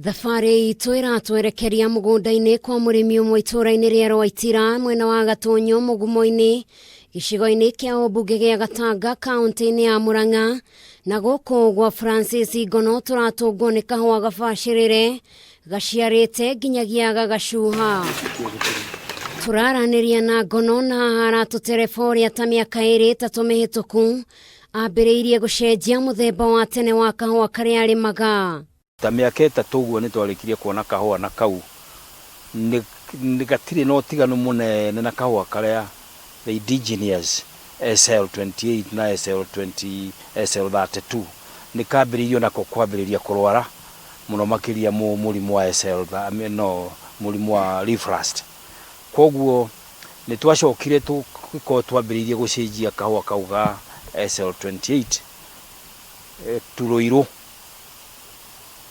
Thabarĩ itũ ĩratwerekeria mũgũnda-inĩ kwa mũrĩmi ũmwe itũũra-inĩ rĩa Rwaitira mwena wa Gatũnyũ mũgumo-inĩ gĩcigo-inĩ kĩa ũmbunge gĩa Gatanga kaũntĩ-inĩ ya Murang'a na gũkũ gwa Francis Ngono tũratũngwo nĩ kahũa gabacĩrĩre gaciarĩte nginyagia gagacuha. Tũraranĩria na Ngono na haha aratũtereba ũrĩa ta mĩaka ĩrĩ ĩtatũ mĩhĩtũku ambĩrĩirie gũcenjia mũthemba wa tene wa kahũa karĩa arĩmaga. Ta mĩaka ĩtatũ ũguo nĩ twarĩkirie kuona kahũa na kau nĩ gatirĩ na ũtiganu mũnene na kahũa karĩa the indigenous SL28 na SL20, SL32 nĩ kambĩrĩirie onako kwambĩrĩria kũrwara mũno makĩria mũrimũ wa SL, no mũrimũ wa leaf rust. Kwoguo nĩ twacokire tũgĩkorwo twambĩrĩirie gũcenjia kahũa kau ga SL28 to Ruiru.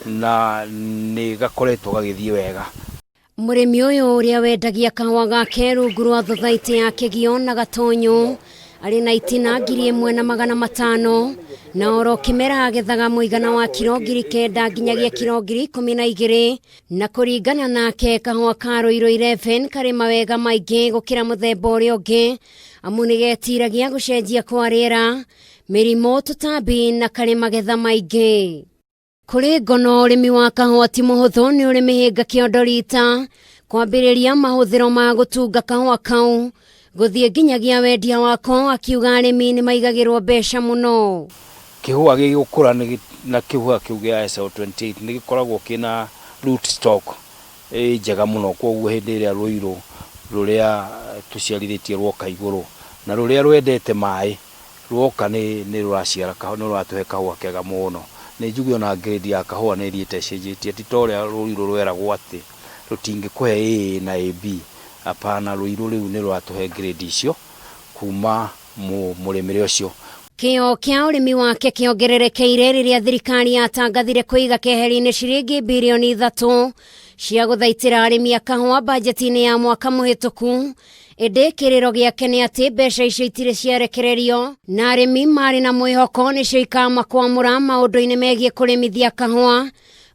Na nĩ gakoretwo gagĩthiĩ wega. Mũrĩmi ũyũ ũrĩa wendagia kahũa gake rungu rwa thothaitĩ ya Kĩgio na Gatũnyũ arĩ na itina 1500 na oro kĩmera agethaga mũigana wa kiro 9000 nginyagia kiro 12,000 na kũringana nake kahũa ka Ruiru 11 karĩ mawega maingĩ gũkĩra mũthemba ũrĩa ũngĩ amu nĩgetiragia gũcenjia kwa rĩera mĩrimũ, tũtambi na karĩ magetha maingĩ. Kũrĩ ngono ũrĩmi wa kahũa ti mũhũthũ nĩ ũrĩ mĩhĩnga kĩondo rita kwambĩrĩria mahũthĩro ma gũtunga kahũa kau gũthiĩ nginyagia wendia wako akiuga arĩmi nĩ maigagĩrwo mbeca mũno. Kĩhũa gĩgũkũra na kĩhũa kĩu gĩa SL28 nĩ gĩkoragwo kĩna root stock ĩ njega mũno kwoguo hĩndĩ ĩrĩa rũirũ rũrĩa tũciarithĩtie rwoka igũrũ na rũrĩa rwendete maĩ Rwoka nĩ nĩ rũraciara kahũa, nĩ rũratũhe kahũa kega mũno. Nĩ njuge ona grade ya kahũa nĩ ĩthiĩte ĩcenjetie, ti ta ũrĩa rũirũ rweragwo atĩ rũtingĩkũhe AA na AB, hapana, rũirũ rĩu nĩ rũratũhe grade icio kuma mũrĩmĩre ũcio. Kĩyo kĩa ũrĩmi wake kĩongererekeire rĩrĩa thirikari yatangathire kũiga keheri-inĩ ciringi birioni 3 cia gũthaitĩra arĩmi a kahũa bajeti-inĩ ya mwaka mũhĩtũku. Ĩndĩ kĩrĩro gĩake nĩ atĩ mbeca icio itirĩ ciarekererio na arĩmi marĩ na mwĩhoko nĩcio ikamakwamũra maũndũ-inĩ megiĩ kũrĩmithia kahũa,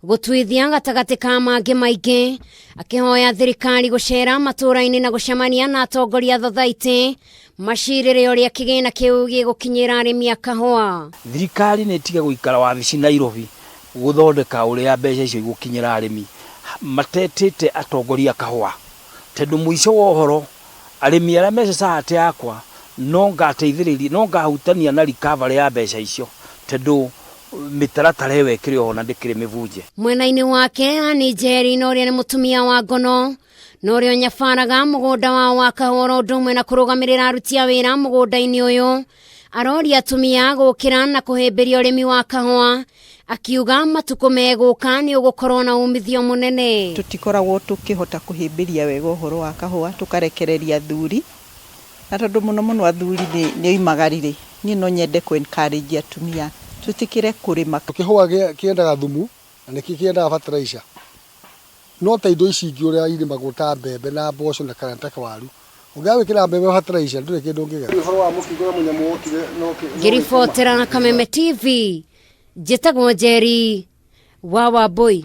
gũtuithia gatagatĩ ka mangĩ maingĩ. Akĩhoya thirikari gũcera matũũra-inĩ na gũcemania na atongoria thothaitĩ macirĩre ũrĩa kĩgĩna kĩu gĩgũkinyĩra arĩmi a kahũa. Thirikari nĩ ĩtige gũikara wabici Nairobi gũthondeka ũrĩa mbeca icio igũkinyĩra arĩmi matetĩte atongoria a kahũa. Tondũ mũico wa ũhoro, arĩmi arĩa me society yakwa no ngateithĩrĩria, no ngahutania na recovery ya mbeca icio tondũ mĩtaratara ĩyo ĩkĩrĩ oho na ndĩkĩrĩ mĩbunje. Mwena-inĩ wake, Annie Njeri na ũrĩa nĩ mũtumia wa Ngono na ũrĩa ũnyabaraga mũgũnda wao wa kahũa oro ũndũ ũmwe na kũrũgamĩrĩra aruti a wĩra mũgũnda-inĩ ũyũ, aroria atumia gũkĩra na kũhĩmbĩria ũrĩmi wa kahũa akiuga matukũ megũka nĩ ũgũkorwo na umithio mũnene. Tũtikoragwo tũkĩhota kũhĩmbĩria wega ũhoro wa kahũa, tũkarekereria athuri, na tondũ mũno mũno athuri nĩ oimagari rĩ, niĩ no nyende kũ encourage atumia twĩtĩkĩre kũrĩma. Kĩhũa kĩendaga thumu na nĩkĩo kĩendaga fertilizer. No ta indo ici ingĩ ũrĩa irĩmagwo ta mbembe na mboco na kana ta waru, ũngĩaga gwĩkĩra mbembe fertilizer ndũrĩ kĩndũ ũngĩgetha. Ũhoro wa mũkingo na mũnyamũ wokire no Ngĩribotera Kameme TV, njĩtagwo Njeri wa Wambũi.